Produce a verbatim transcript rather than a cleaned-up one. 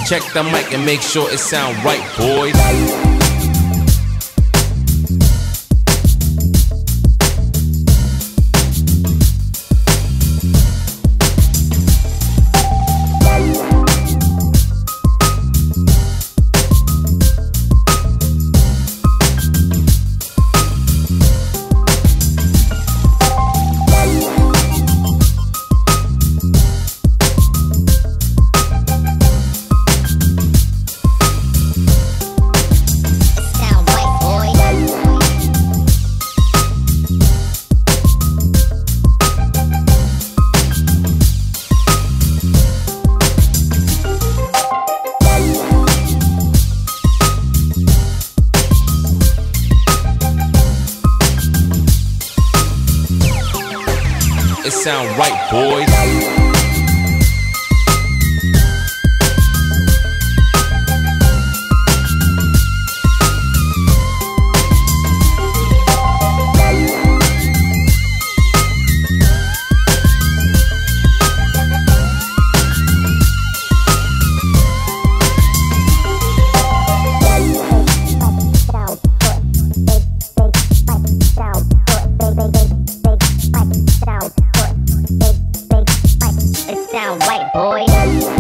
Check the mic and make sure it sound right, boys. It sound right, boys. It sound right, boys.